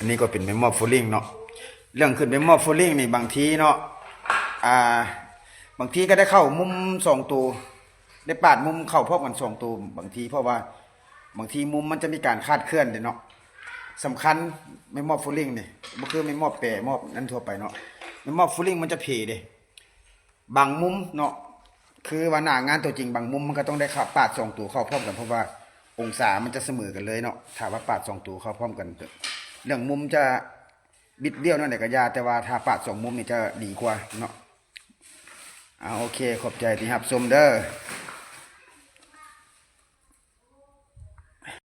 ນີ້ກໍເປັນແມ່ມອບຟູລິ້ງເນາະ. ເລື່ອງຂຶ້ນແມ່ມອບຟູລິ້ງນີ້ ບາງທີເນາະ ອ່າ ບາງທີກໍໄດ້ເຂົ້າມຸມສອງໂຕ ໄດ້ປາດມຸມເຂົ້າພ້ອມກັນສອງໂຕ ບາງທີ ເພາະວ່າບາງທີມຸມມັນຈະມີການຄາດເຄື່ອນເດ້ເນາະ. ສຳຄັນແມ່ມອບຟູລິ້ງນີ້ ບໍ່ຄືແມ່ມອບແປ ແມ່ມອບນັ້ນທົ່ວໄປເນາະ. ແມ່ມອບຟູລິ້ງມັນຈະເພເດ້ ບາງມຸມເນາະ ຄືວ່າໜ້າງານຕົວຈິງ ບາງມຸມມັນກໍຕ້ອງໄດ້ເຂົ້າ ປາດສອງໂຕເຂົ້າພ້ອມກັນ ເພາະວ່າອົງສາມັນຈະສະເໝີກັນເລີຍເນາະ ຖ້າວ່າປາດສອງໂຕເຂົ້າພ້ອມກັນ. ເລື່ອງມຸມຈະບິດບ້ຽວແນວໃດກໍຢ່າ ແຕ່ວ່າຖ້າປາດສອງມຸມນີ້ຈະດີກວ່າເນາະ. ອາ ໂອເຄ ຂອບໃຈທີ່ຮັບຊົມເດີ.